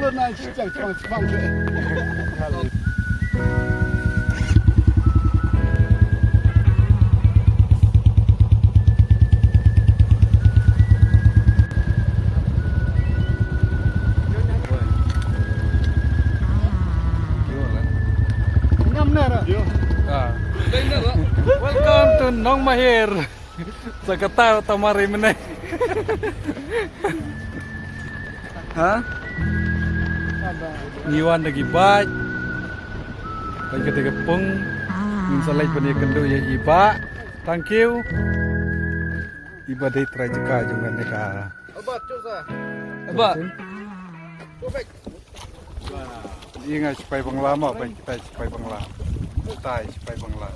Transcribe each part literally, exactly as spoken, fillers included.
Ah. Welcome to Nongmahir. Sa kata tamari mene. Ha? Ngi wan da ki bike. Bike kata ka pung. Ngin sa leit ban ïakynduh ïa i Bah. Thank you. I Bah dei trai jaka jong kane ka. Bah. Ïa nga sipai Bangla ma, bike kita sipai Bangla. Kita sipai Bangla.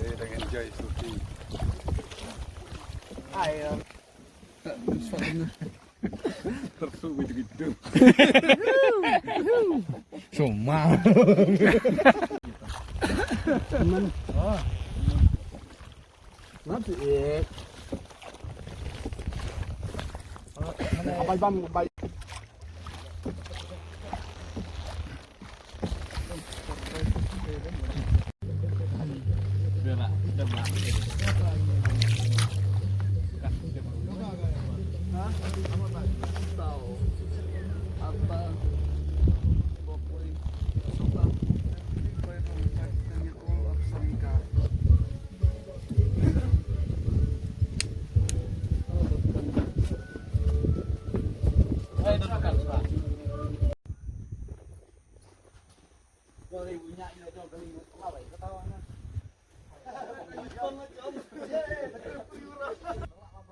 Dei dang enjoy suki. Ai. Tersu gitu-gitu. Cuma. Nanti, eh. Bai bam, bai.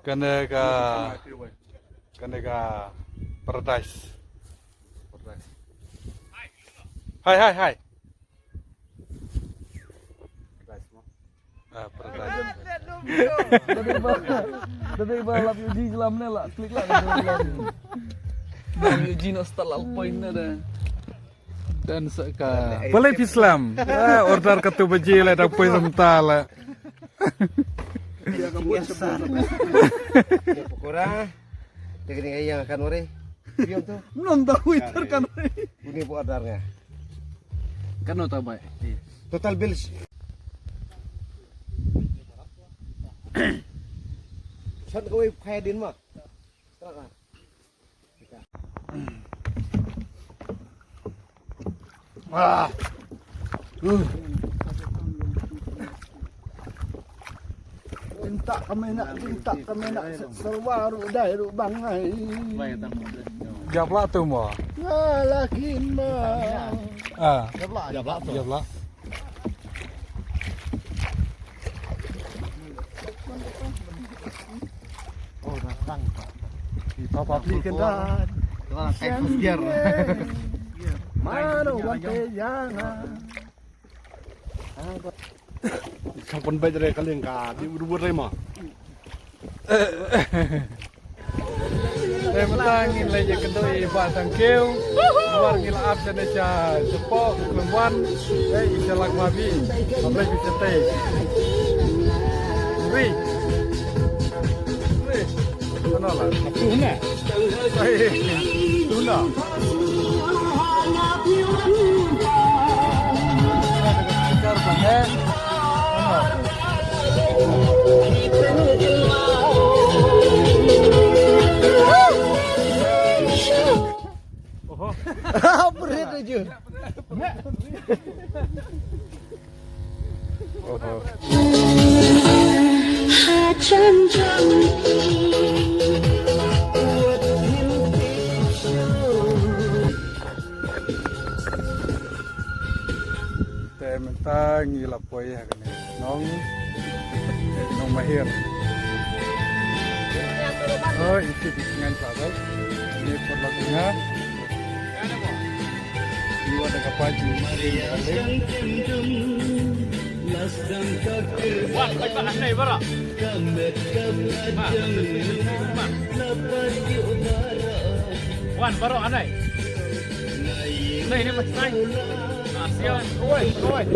Kane ka, kane ka paradise. Paradise. Hai, hai, hai. Paradise mo. Ah, paradise. Tapi ba, tapi ba lap yuji jelam ne la, klik la. Lap yuji no start la point ne da. Dan sa ka. Balai Islam. Ah, order ka tu baji la da poi samta la. Dia ka buat sebab. Dia pokora. Dia kena yang akan ore. Dia tu. Belum tahu itu kan ore. Ini buat ordernya. Kan no tabai. Total bills. San kawai kaya din ma. Ah. Uh. Minta kami nak, minta kami nak serba rudai rubang ai. Jap lah tu mo. Ngalakin ma. Ah. Jap lah. Jap lah tu. Jap lah. Oh, datang. Di Papa beli kendaraan. Orang kain terus biar. Mana orang te jangan. Sa pynbeit re ka liang ka, di u dubur re ma. Te mynta ngin leit ïakynduh ïa i Bah Tangkiew. Namar ngi la ap shane sha shapoh Khlem Wan. Ei, i sha lak ma bi. Hap leit sha tei. Ri. Ri. Ano la? Tuna. Ei, tuna. Oho. Berat aja. Oho. Te mynta ngi la poi ha kane Nong, Nongmahir. Oh, isi di ngan sabai. Ini perlu tengah. Ini ada kapal di mari. Wan, oi, ba, anai, bara. Ba, ba. Wan, bara, anai. Anai, ini, Mas, anai. Oi, oi.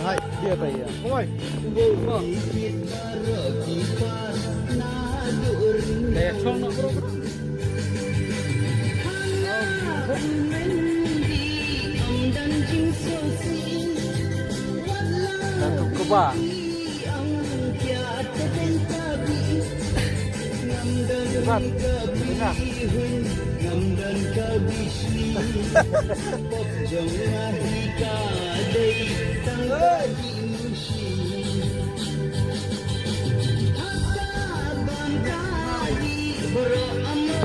Hai, dia tadi ya. Oi. Daya song nak bro. Satu keba. Satu keba.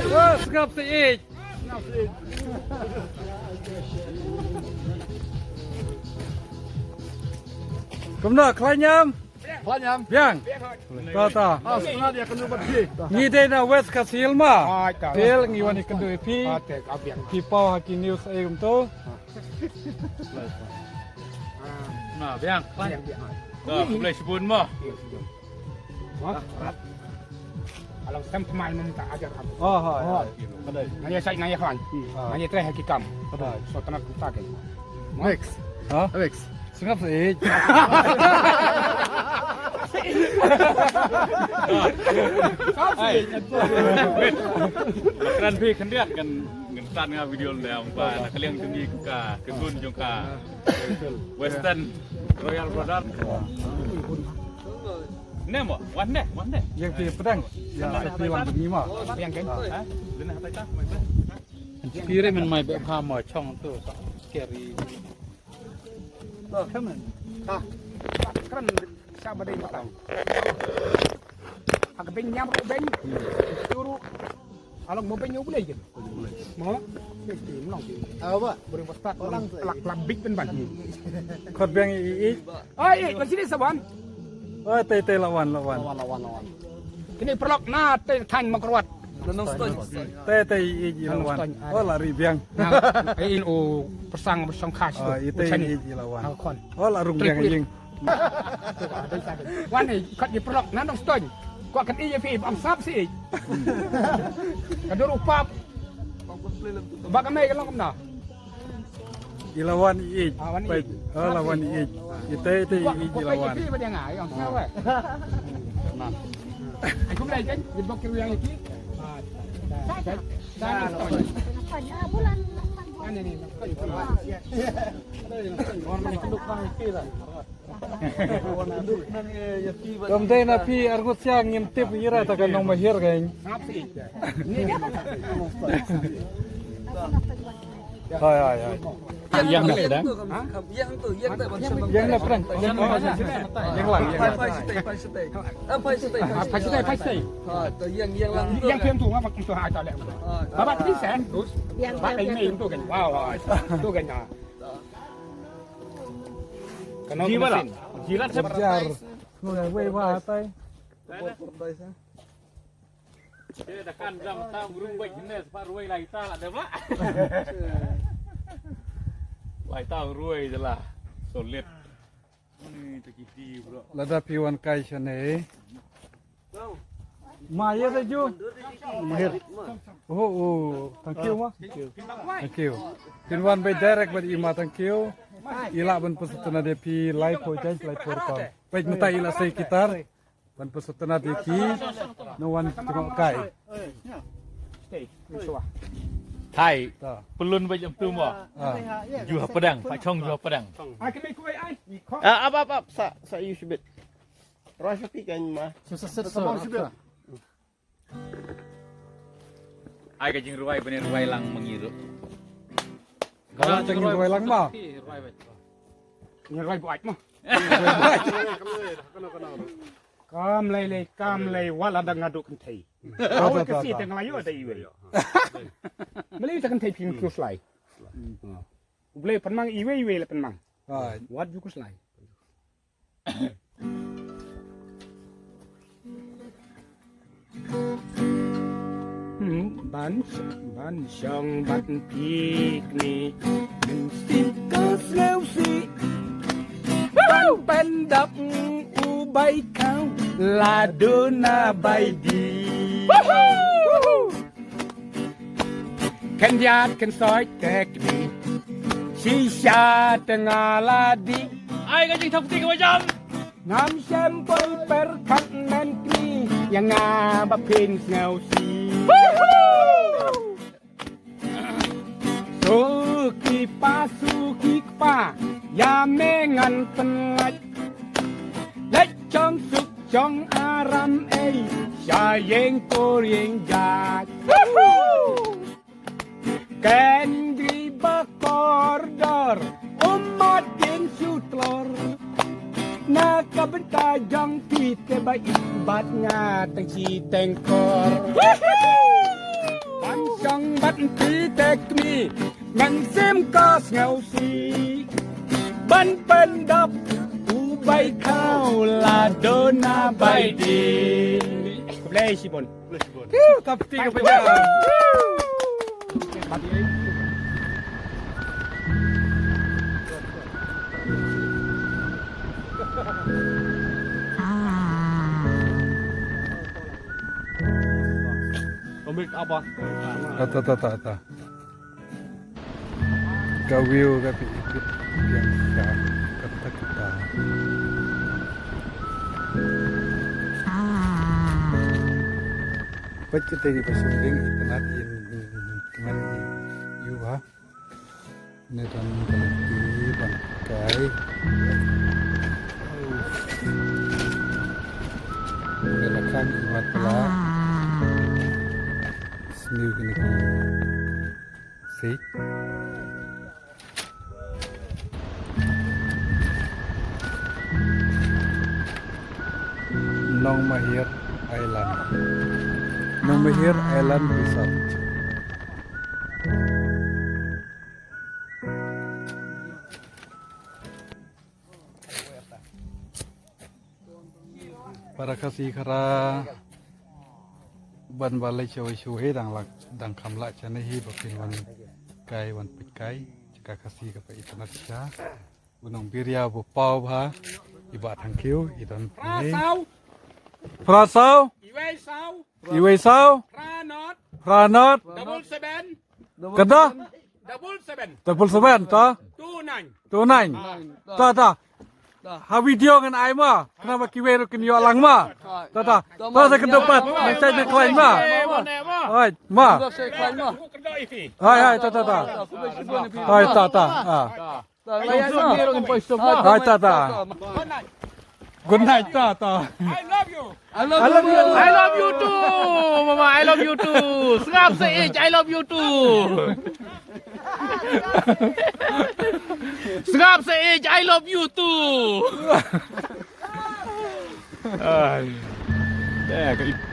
Wah, sngap te eh. Kumno, khlaiñ em? Khlaiñ em? Biang. Ta ta. Ah, sngap ïa ka nubbat phi. Ngi dei na West Khasi Hills ma. Ah, ta. Phi ngi wan ïa kynduh ïa phi. Ah, te ka biang. Phi paw ha ki news ei kumto. Na biang. Biang, biang. Ka khublei shibun mo. Biang shibun. Along sem tmai mem ta ajar kam. Oh, ha. Ngan ïa sai ngan ïa khlaiñ. Ngan ïa trei ha ki kam. So tnat kumta ke. Next. Ha? Next. Sngap sa eh. Kran phi khyndiat kan ngan start nga video lem ba na ka liang jong ngi ka ka gun jong ka Western Royal Brother. Ne mo, wan ne, wan ne. Yang phi pedang. Yang phi lang ni ma. Yang kan. Ha? Lena hatai ta. Phi re men mai be pha mo chong tu. Scary. Come on. Ha. Kran sa ba dei ma tang. Ha ka beng nyam ru beng. Turu. Along mo beng nyu bulai je. Mo. Safety mlong. Awa. Bring ba start lang lang big ben ban. Khot beng i i. Ai i ba sini saban. Oi, tei tei lawan lawan. Lawan lawan lawan. Kini perlok na tei tang makrwat. Nong stoi. Tei tei i i lawan. Oh, lari biang. Ai in o persang persang khas. Oh, i tei i i lawan. Khon. Oh, la rung biang ing. Wan ni kat ni perlok na nong stoi. Ko kan i fi am sap si. Ka dur upap. Ba ka mai ka long kumna. I lawan i. Ah, wan i. Oh, lawan i. Ite ite i i lawan. Ba dia ngai ong sa weh. Nah. Ai kum lai kan, di bok ki yang iki. Ah. Sa sa. Ani ni. Wan ni kunduk nang iki lah. Kam dei na phi arngut sia ngim tip ira ta ka nong mahir ka ing. Hoi hoi hoi. Yang na pran. Yang lang yang lang. Phai phai shatei phai shatei. Ah phai shatei phai shatei. Phai shatei phai shatei. Ha to yang yang lang. Yang phi tu ngam tu ha ta le. Ba ba ti sen. Ba dei ni tu kan. Wow wow. Tu kan. Kano jiwa lah. Jilat seperti. Jar. Ngai wei wa tai. Te da kan jam tam rumbek hine sepat ruai lai ta lah deh ba. Lai ta ruai je lah. Solid. Ni tak kiti bro. Lada phi wan kai shane. Ma ïa da ju. Mahir. Oh oh, thank you ma. Thank you. Phin wan beit direct bad i ma, thank you. I lah ban pynsutna da phi lai poi jai lai por kon. Beit mynta i lah sei kitar. Ban pynsutna da ki. No wan tengok kai. Thai. Pylun beit jam tu mo. Ju ha pedang, pa chong ju ha pedang. Ah, ap ap ap sa sa yu shibit. Roi sa pi kan ma. Sa sa sa. Ai ka jingrwai bane rwai lang mangi ruh. Ka la jingrwai lang ma. Jingrwai buat ma. Kam lei lei kam lei wala da nga duk kynthei. Aw ka si te nga la ïoh da iwei. Meli ta kynthei phi khuslai. U Blei pynmang iwei iwei la pynmang. Wat ju khuslai. Ban ban shong ban piknik. Sip ka sngewsih ban pyndap u bai khaw la duna bai di. Khyndiat khynsoit te kdi shisha te nga la dih. Ai ka jingthok kti ka ba jam. Ngam shem poi pyrkhat nen kni ïa nga ba phin sngewsih. Pasu ki kpa, ïa me ngan pynlait. Leit shong suk shong aram ei, sha ïing kur ïing jait. Woohoo! Kendri ba kordor, um mat dien shu tlor. Na ka bynta jong phi te ba ïeit bad nga tang shi teng kor. Woohoo! Ban shong bad phi te kmie, ngan sim ka sngewsih. Ban pyndap u bai khaw la duna bai dih. Khublei shibun. Phew, kap ti ka pynjam. Ambil apa? Ata, ata, ata, ata. Ka view ka phi ipit biang ka kata kata. Peit kita ngi ba shong ding itynnat ïa ngan ïa u ha. Ne don ka lynti ban kai. Ne la khang i mat pala. Sniew kine ki. Sih. Nongmahir Island. Nongmahir Island Resort. Para Khasi Khara ban ba leit shawei shawei dang lak dang kham lah shane hi ba phin wan kai wan peit kai jaka Khasi kaba itynnat shisha. U nongbiria ba paw bha i Bah Thangkhiew i don. Phra saw. Phra saw. Iwei saw. Iwei saw. Phra not. Phra not. Double seven. Kada? Double seven. Double seven, ta? Two nine. Two nine. Ta, ta. Ha video ngan ai ma. Khnang ba kiwei ruh kin ïoh lang ma. Ta, ta. Ta sa kynduh pat. Nang shait nang khlaiñ ma. Hai, ma. Hai, hai, ta, ta, ta. Hai, ta, ta. Ah. Hai, ta, ta. Good night, ta, ta. I love you. I love you. I love you too, mama. I love you too. Sngap sa ich, I love you too. Sngap sa ich, I love you too. Ai. Deh, ka ip-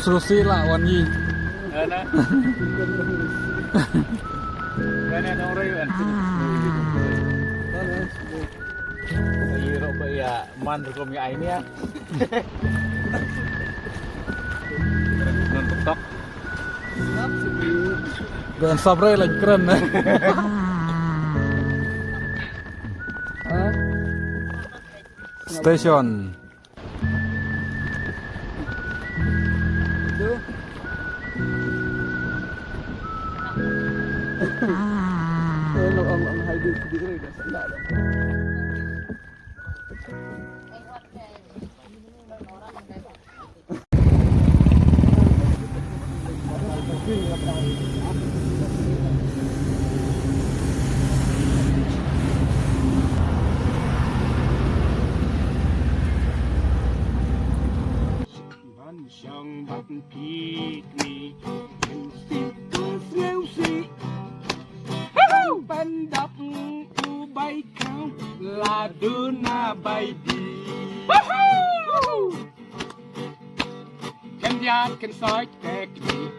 Susi lah wan yi. Ana. Ana dong rei wan. Yi ro ba ya man rukom ya ini ya. Nan tok. Don sabre lagi keren. Station. Ban shong ban picnic, ban sit tu sngewsih. Ban dap u bai khaw, la duna bai dih. Khyndiat khynsoit teknik,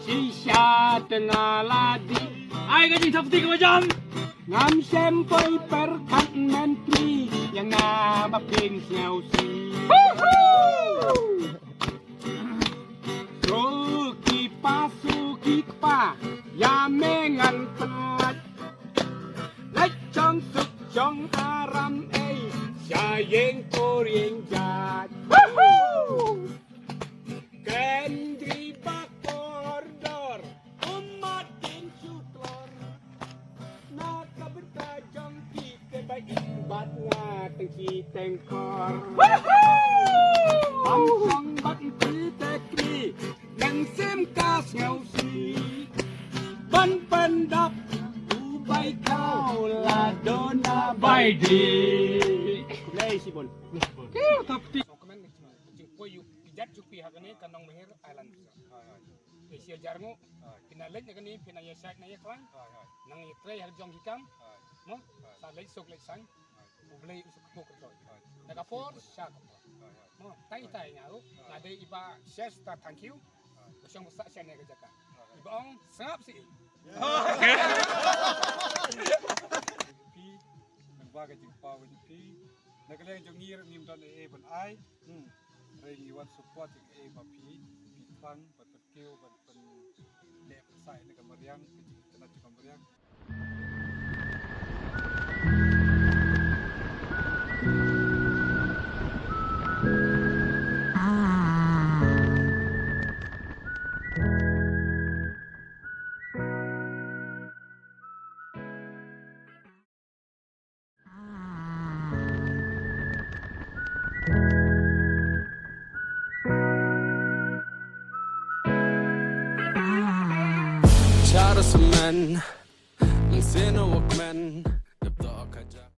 shisha te nga la dih. Ai ka jingthap tik ka jam. Ngam shem poi pyrkhat mentri, ïa nga ma phin sngewsih. Woohoo! Shu ki pa, shu ki kpa, ïa me ngan pynlait. Leit shong suk shong aram ei, sha ïing kur ïing jait. Woohoo! Kendri ba kordor, um mat dien shu tlor. Na ka Ki tengkor. Bam kong bad ki tekni. Nang sim ka sngewsi. Ban pyndap u bai khaw la dona bai di. Khublei shibun. Kiw thap ti. Jingpoi ïa u phi jait jong phi ha kane ka Nongmihir Island. Te sha jar nguh. Phi na leit na kane phi na ïa shait na ïa khlaiñ. Nang ïa trei ha jong ki kam. Mo. Sa leit suk leit saiñ. U Blei u sa kyrkhu kyrdoh. Na ka por sha ka por. Mo, tai tai nga ruh. Nga dei iba share star thank you. Ka shong sa share ne ka jaka. Iba ong sngap si. Phi nang ba ka jingpaw ka jong phi. Na ka liang jong ngi ruh ngim don ei ei ban ai. Hmm. Hynrei ngi wan support ïa kaei ba phi, phi thrang ban pynkiew ban pynleh pynsaid na ka mariang, ka jingïatynnat jong ka mariang. Chara semen, seno wakmen, kepto kaja.